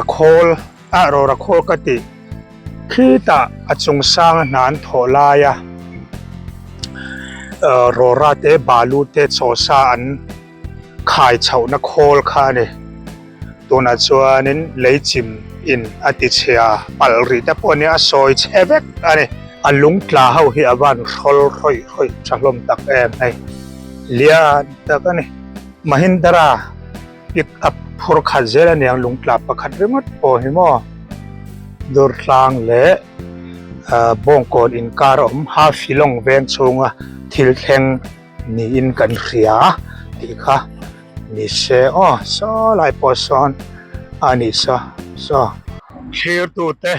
Rora khawl ah rora khawl ka tih khitah a chung sanga hna an thawh laia rora te balu te chaw sa an khai chhohna khawl kha a ni. Tunah chuanin lei chim in a ti chhia palh rih te pawh nia a sawi chhe vek a ni. A lung tla ho hi a van hrawl hrawih hrawih tha hlawm tak em hei lian tak a ni. Mahindra pick up phur khat zel a niang lung tla pakhat ringawt pawh hi maw Durtlang leh Bawngkawn inkar a awm Hafilong veng chhunga thil thleng niin kan hria tih kha ni se aw saw lai pawh sawn a ni saw saw. Thlirtute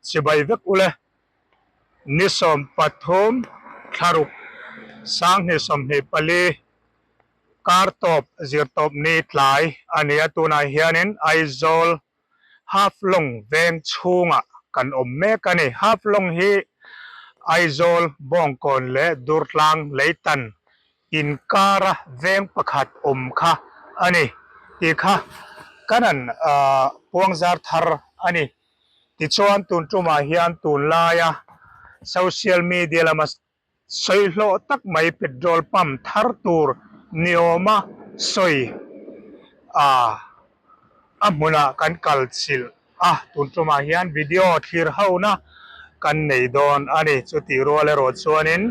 chibai vek ule ni 13 thlaruk 2024 kar tawp zir tawp ni tlai a ni a tunah hianin Aizawl Haflong veng chhungah kan awm mek a ni. Haflong hi Aizawl, Bawngkawn leh Durtlang Leitan inkara veng pakhat awm kha a ni tih kha kan han puangzar thar a ni. Tichuan tun tumah hian tunlaia social media lama Sawi hlawh tak mai petrol pump thar tur ni awma sawi a a hmunah kan kal chilh a, tun tumah hian video thlir hona kan nei dawn a ni. Chutih rual erawh chuanin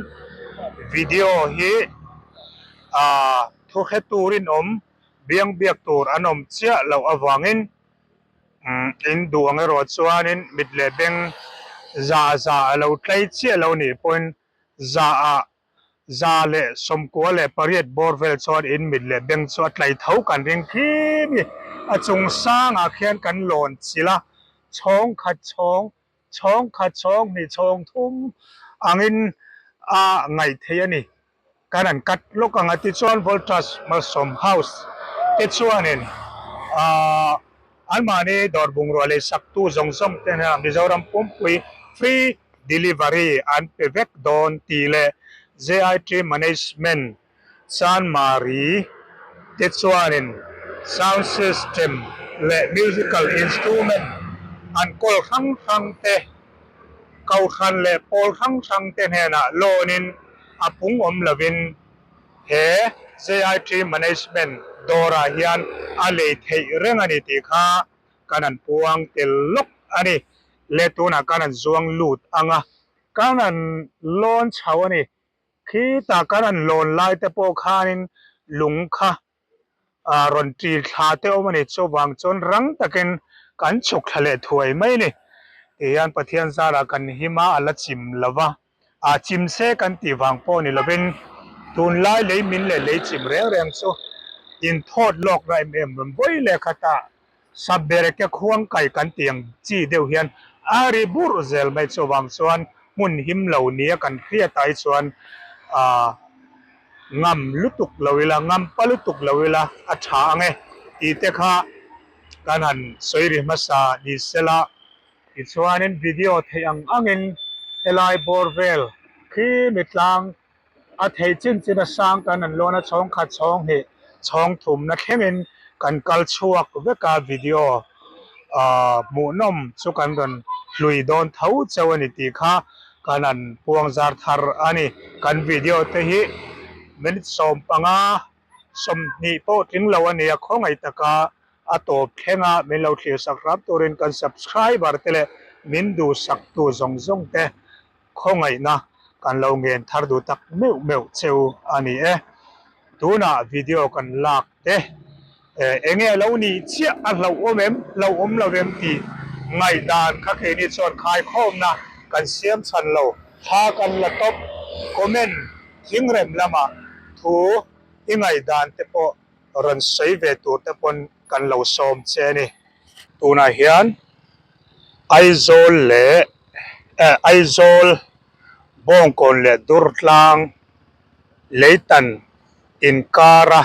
video hi a thu hre turin awm biang biak tur an awm chiah loh avangin In duh ang erawh chuanin mit leh beng za za a lo tlei chiah lo nih pawhin za ah za leh 98 bawr vel chuan in mit leh beng chu a tlei tho kan ring khi mi. A chung sangah khian kan lawn chilh a, chhawng khat chhawng, chhawng khat chhawng hnih chhawng thum angin a ngaih theih a ni. Kan an cut lawk ang a tichuan Voltas Malsawm House te chuanin ahh anmahni dawr bungrua lei saktu zawng zawng te hnenah Mizoram pumpui free delivery an pe vek dawn tih leh JIT Management Chanmari te chuanin sound system leh musical instrument an kawl hrang hrang te Kohhran leh pawl hrang hrang te hnenah loan in a pung awm lovin he JIT Management dawrah hian a lei theih reng a ni tih kha kan han puang tel lawk a ni. Le tunah kan han zuang lut ang a, kan han lawn chho a ni. Khitah kan han lawn lai te pawh khanin lung kha rawn ṭil thla te awm a ni. Chuvang chuan rang takin kan chhuk thla leh thuai mai a ni. Tihian Pathian zarah kan him a, a la chim lo va, a chim se kan tih vang pawh ni lovin tunlai lei min leh lei chim reng reng chu inthawt lawkna em em rawn vawi leh khatah Sabereke khuang kai kan tih ang chi deuh hian a ri burh zel mai. Chuvang chuan hmun him lo nia kan hriat ai chuan aah ngam lutuk lo ila, ngam pa lutuk lo ila a tha ang e tih te kha kan han sawi ri hmasa ni sela. Tichuanin video theih ang angin helai bawr vel khi mitlang A theih chin chin a sang kan an lawn a, chhawng khat chhawng hnih chhawng thumna thlengin kan kal chhuak vek a, video hmuhnawm chu kan rawn hlui dawn tho cheu a ni tih kha kan han puang zar thar a ni. Kan video te hi minute 15 20 pawh tling lo a ni a, khawngaih taka a tawp thlenga min lo thlir sak hram turin kan subscriber te leh min duhsaktu zawng zawng te Khawngaihna kan lo ngen thar duh tak meuh meuh cheu a ni e. Tunah video kan lak te enge a lo nih chiah a hlauhawm em, hlauhawm lo em tih ngaihdan kha keini chuan khaikhawmna kan siam chhan lo. Thla kan la tawp comment thingrem lamah thu i ngaihdan te pawh rawn sawi ve tur te pawn kan lo sawm che a ni. Tunah hian Aizawl leh eh Aizawl Bawngkawn leh Durtlang Leitan inkara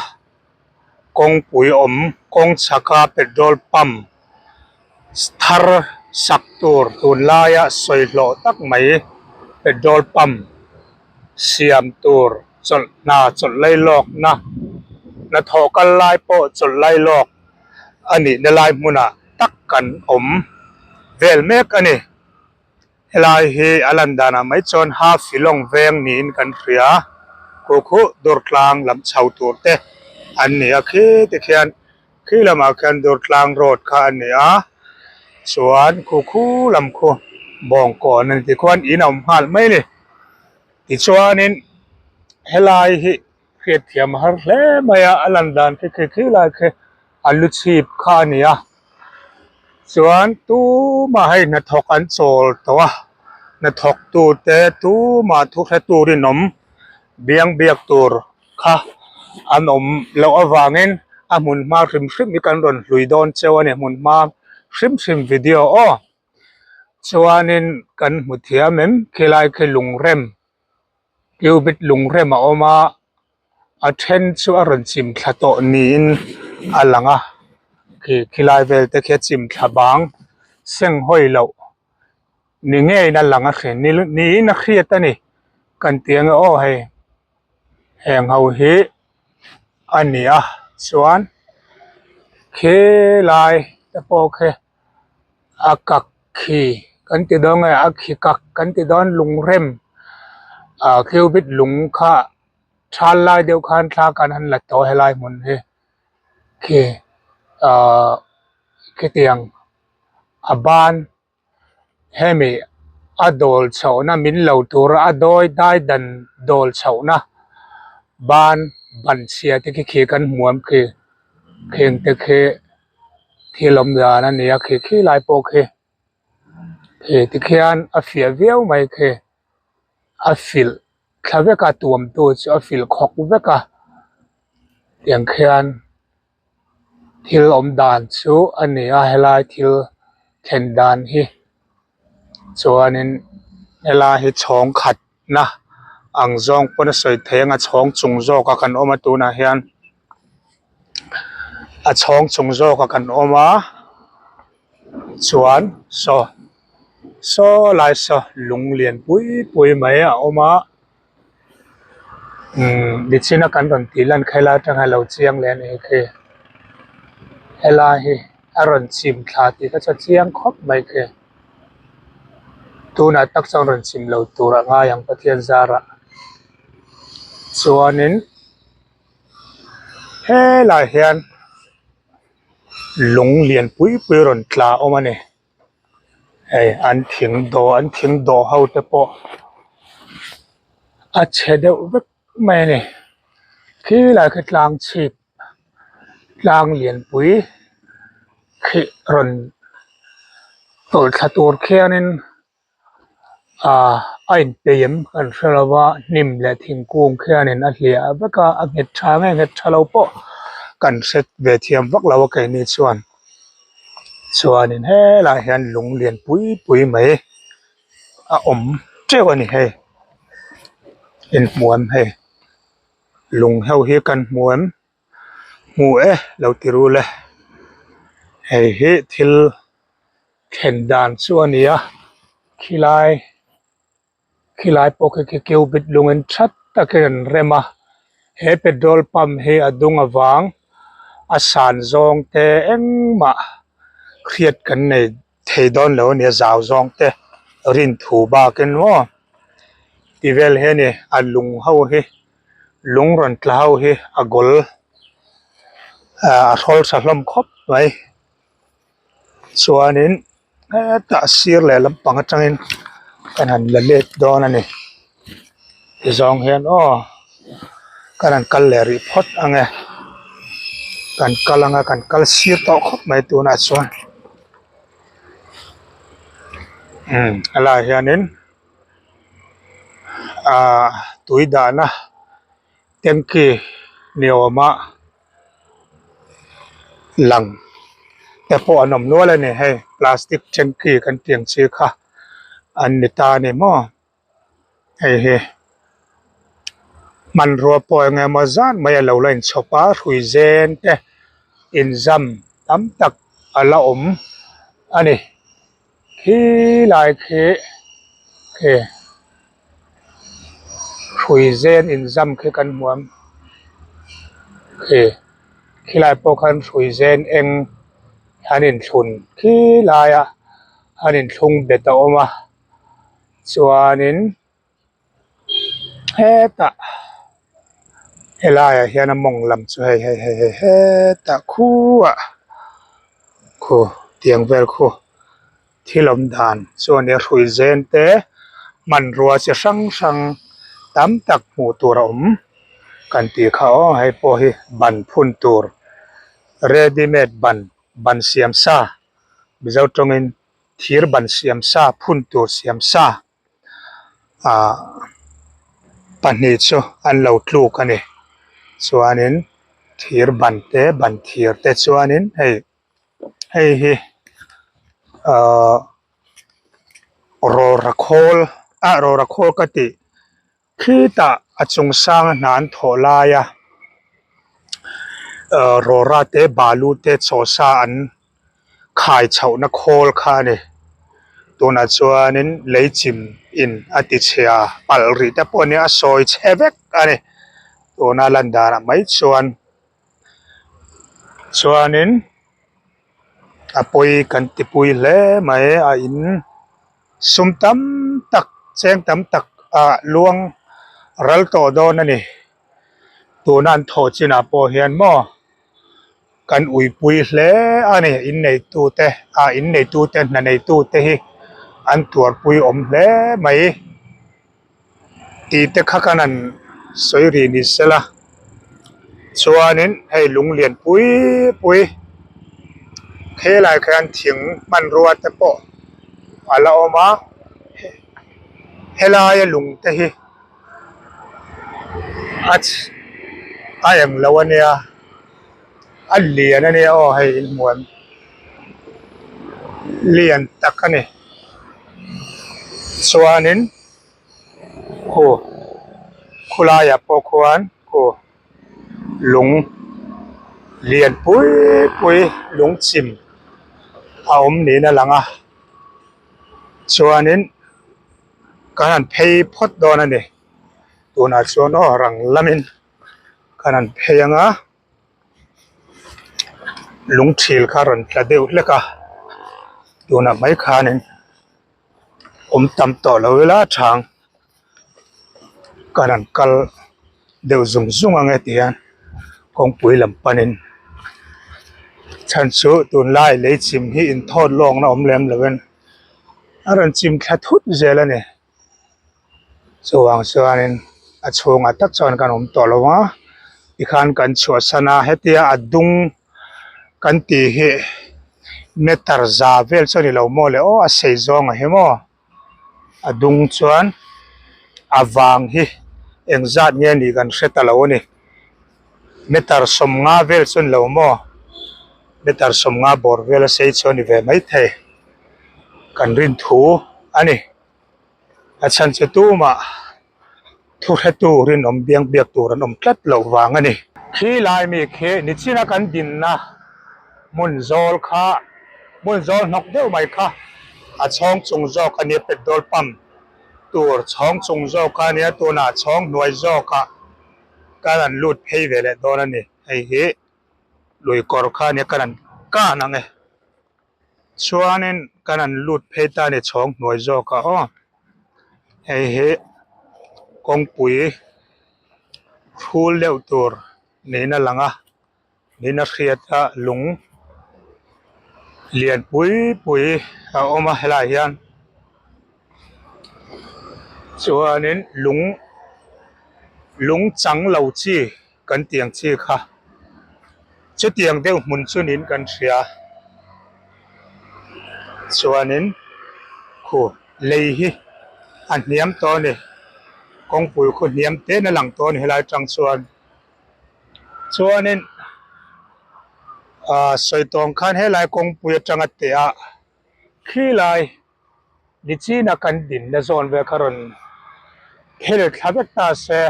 kawngpui awm kawng chhaka petrol pump thar sak tur tunlaia sawi hlawh tak mai petrol pump siam tur chawlh hna chawlh lailawkna hnathawh kal lai pawh chawlh lailawk a nihna lai hmunah. tak kan awm vel mek a ni. Helai hi a lan danah mai chuan Hafilong veng niin kan hria, khu khu Durtlang lam chho tur te an ni a, khi tikhian khi lamah khian Durtlang road kha a ni a, chuan khu khu lam khu Bawngkawn a ni tikhuan in a awm nghal mai a ni. Tichuanin helai hi hriatthiam a har hle mai a, a lan dan khi khi khi lai khi a lu chhip kha a ni a, chuan tumah hei hnathawk an chawl tawh a, hnathawk tute tumah thu hre turin awm biang biak tur kha an awm loh avangin a hmun hma hrim hrim hi kan rawn hlui dawn cheu a ni, hmun hma hrim hrim video aw chuanin kan hmu thiam em khilai khi lungrem cubit lungrem a awm a a then chu a rawn chim thla tawh niin a lang a khi khilai vel te khi a chim thla bang seng hawi loh ni ngeiin a lang a hre niin a hriat a ni kan tih ang e aw hei heng ho hi a ni a chuan khilai te pawh khi a kak khi kan ti dawn nge a khi kak kan ti dawn lungrem ah cubit lung kha thal lai deuh khan thla kan han la tawh helai hmun hi khi ahh khitiang a ban hemi a dawl chhohna min lo tura a dawi dai dan dawl chhohna ban ban chhia te khi khi kan hmu ang khi kheng te khi thil awm dan a ni a khi khi lai pawh khi khi tikhian a fiah viau mai khi a filh thla vek a tuam tu chu a filh khawk vek a tiang khian thil awm dan chu a ni a helai thil thlen dan hi chuanin helai hi chhawng khat na ang zawng pawn a sawi thei ang a chhawng chung zawk a kan awm a tunah hian a chhawng chung zawk a kan awm a chuan saw saw lai saw lung lian pui pui mai a awm a umm nichina kan rawn tih lan kha helai atang hian a lo chiang leh a ni khi helai hi a rawn chim thla tih kha chu a chiang khawp mai khi. Tunah tak chuan rawn chim lo tur a ngai ang Pathian zarah chuanin helaiah hian lung lian pui pui rawn tla a awm a ni hei an thing dawh an thing dawh ho te pawh a chhe deuh vek mai a ni khilai khi tlang chhip tlang lianpui khi rawn tawlh thla tur khianin ahh a inpeih em kan hre lo va hnim leh thingkung khianin a hliah vek a a nghet tha nge nghet tha lo pawh kan hre ve thiam vak lo a keini chuan chuanin helaiah hian lung lian pui pui mai a awm teuh a ni hei inhmuam hei. Lung ho hi kan hmu em hmu e lo ti rul e hei hi thil thlen dan chu a ni a khilai khilai pawh khi khi cubit lungin that takin an rem a he petrol pump hi a dung avang a san zawng te engmah hriat kan nei thei dawn lo a ni a zau zawng te rin thu bakin maw ti vel hi a ni a lung ho hi lung rawn tla ho hi a goal ah a hrawl tha hlawm khawp mai chuanin hetah sir leh lampang atangin kan han la let dawn a ni tizawng hian aw kan han kal leh rih phawt ang e kan kal ang a kan kal sir tawh khawp mai tunah chuan umm helaiah hianin ahh tui dahna tanky ni awma lang te pawh an awm nual a ni hei plastic tanky kan tih ang chi kha an ni ta a ni maw. Hei hi hmanrua pawh eng emaw zat mai a lo la inchhawp a hrui zen te inzam tam tak a la awm a ni khilai khi khi hrui zen inzam khi kan hmu ang khi khilai pawh khan hrui zen eng. An inthlun khi laia an inthlung bet a awm a chuanin hetah helaiah hian a mawng lam chu hei hei hei hei hetah khuah khu tiang vel khu thil awm dan chu a nia hrui zen te hmanrua chi hrang hrang tam tak hmuh tur a awm kan tih kha aw hei pawh hi ban phun tur ready made ban ban siam sa mizo tawngin thir ban siam sa phun tur siam sa ah pahnih chu an lo tluk a ni chuanin thir ban te ban thir te chuanin hei hei hi ahh rawra khawl ah rawra khawl ka tih khitah a chung sang a hna an thawh lai a ahh rawra te balu te chaw sa an khai chhohna khawl kha a ni tunah chuanin lei chim in a ti chhia palh rih te pawh nia a sawi chhe vek a ni tuna lan danah mai chuan. Chuanin a pawi kan ti pui hle mai a in sum tam tak cheng tam tak ah luang ral tawh dawn a ni tuna an thawh chinah pawh hian maw kan uipui hle a ni inneitu te ah inneitu te hna neitu te hi an tuarpui awm hle mai. Tih te kha kan han sawi rih ni sela chuanin hei lung lian pui pui helai khian thing hmanrua te pawh a la awm a helaia lung te hi a a englo a nia a lian a nia aw hei inhmuan lian tak a ni chuanin khu khulaiah pawh khuan khu lung lian pui pui lung chim a awm niin a lang a chuanin kan han phei phawt dawn a ni tunah chuan aw rang lamin kan han phei ang a. Lung thil kha a rawn tla deuh hlek a tunah mai khanin awm tam tawh lo ila chhang kan han kal deuh zung zung ang e ti hian kawngpui lam panin chhan chu tunlai lei chim hi inthawt lawkna awm lem lo in a rawn chim thla thut zel a ni. Chuvang chuanin a chhungah tak chuan kan awm tawh lo a tikhan kan chhuahsan a hetia a dung kan tih hi meter za vel chu a ni lo maw le aw a sei zawng a hi maw a dung chuan a vang hi engzat nge a nih kan hre ta lo a ni meter sawmnga vel chu a ni lo maw meter sawmnga bawr vel a sei chu a ni ve maithei kan rin thu a ni. A chhan chu tumah thu hretu rinawm biang biak tur an awm tlat loh vang a ni. Khi lai mi khi nichina kan dinna hmun zawl kha hmun zawl hnawk deuh mai kha a chhawng chung zawk a nia petrol pump tur chhawng chung zawk a nia tunah chhawng hnuai zawkah kan han lut phei ve leh dawn a ni hei hi lui kawr kha a nia kan han kan ang e. Chuanin kan han lut phei ta a ni chhawng hnuai zawk ah aw hei hi kawngpui phul deuh tur niin a lang a niin a hriat a lung lian pui pui a awm a helaiah hian chuanin lung lung chang lo chi kan tiang chi kha chutiang deuh hmun chu niin kan hria chuanin khu lei hi a hniam tawh a ni kawngpui khu hniam te in a lang tawh a ni helai atang chuan chuanin ah sawi tawng khan helai kawngpui atanga teh ah khilai. Nichina kan dinna zawn vel kha rawn phel thla vek ta se,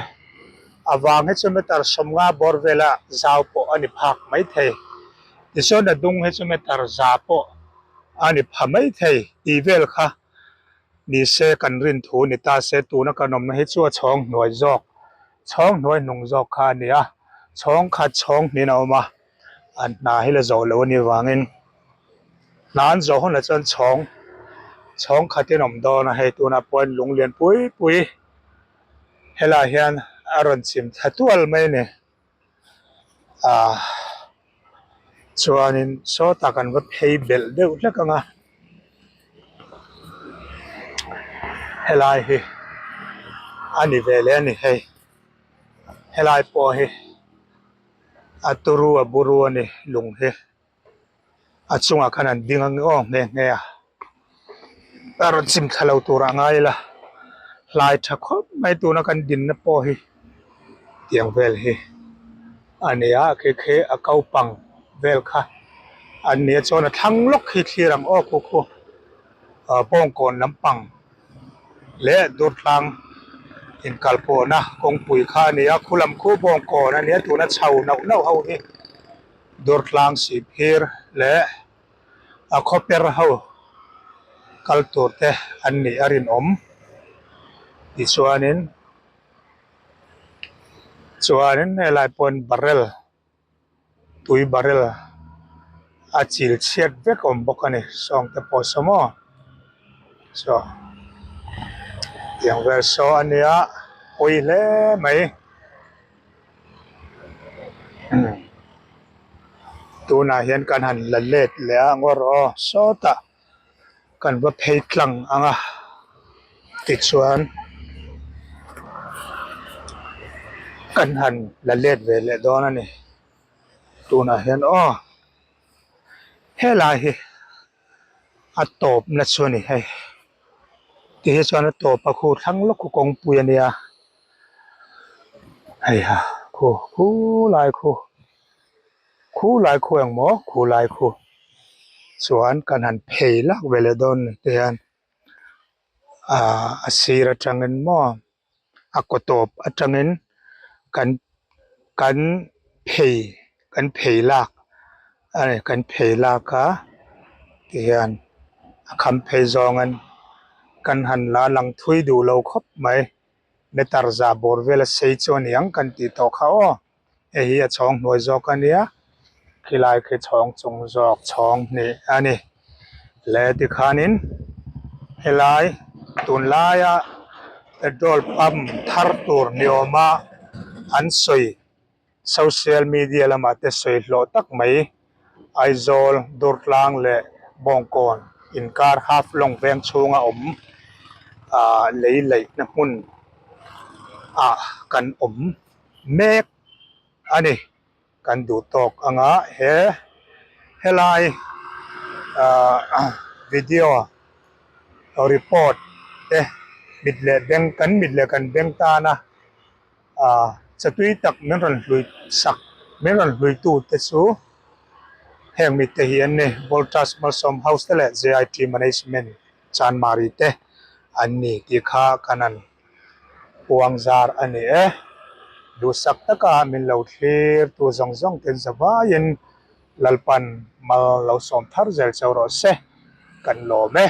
a vang hi chu meter sawmnga bawr vela zau pawh a ni phak mai thei. Tichuan a dung hi chu meter za pawh a ni pha mai thei tih vel kha ni se kan rin thu ni ta se tuna kan awmna hi chu a chhawng hnuai zawk, chhawng hnuai hnung zawk kha a ni a, chhawng khat chhawng hnin a awm a, an hna hi la zawh loh a nih vangin. Hna an zawh hunah chuan chhawng chhawng khatin a awm dawn a hei tunah pawhin lung lian pui pui helaiah hian a rawn chim thla tual mai a ni ah chuanin sawtah kan va phei belh deuh hlek ang a helai hi a ni ve leh a ni hei helai pawh hi a turu a buru a ni lung hi. A chungah khan an ding ang aw nghe nghe a a rawn chim thla lo tur ah ngai ila hlai tha khawp mai tuna kan dinna pawh hi tiang vel hi a ni a khi khi a ko pang vel kha an nia chuan a thlang lawk hi thlir ang aw khu khu ah bawngkawn lampang leh durtlang inkalpawhna kawngpui kha a ni a khu lam khu bawngkawn a nia tuna chho nauh nauh ho hi. Durtlang sihphir leh a khawper ho kal tur te an nih a rinawm tichuanin chuanin helai pawhin barrel tui barrel a chil chhiat vek a awm bawk a ni sawng te pawh saw maw saw tiang vel saw a nia pawi hle mai. Tunah hian kan han la let leh a ngawr aw sawtah kan va phei tlang ang a tichuan kan han la let ve leh dawn a ni tunah hian aw helai hi a tawp na chu a ni hei ti hi chuan a tawp a khu thlang lawk khu kawngpui a nia hei ha khu khulai khu khulai khu engmaw khulai khu chuan kan han phei lak ve leh dawn ni te hian ahh a sir atangin maw a kaw tawp atangin kan kan phei kan phei lak a ni kan phei lak a tihian a kham phei zawngin kan han la lang thui duh lo khawp mai meter za bawr vel a sei chu a ni ang kan tih tawh kha aw hei hi a chhawng hnuai zawk a nia khilai khi chhawng chung zawk chhawng hnih a ni le tikhanin helai tunlaia petrol pump thar tur ni awma an sawi social media lamah te sawi hlawh tak mai Aizawl Durtlang leh Bawngkawn inkar Haflong veng chhunga awm ah lei laihna hmun ah kan awm mek a ni. Kan duh tawk anga he helai ah video report te mit leh beng kan mit leh kan beng tana ah chatui tak min rawn hlui sak min rawn hlui tu te chu heng mite hi an ni Voltas Malsawm House te leh JIT Management Chanmari te an ni tih kha kan han Puang zar a ni e. Duhsak taka min lo thlir tu zawng zawng ten zavaiin Lalpan mal lo sawm thar zel cheu rawh se kan lawm e.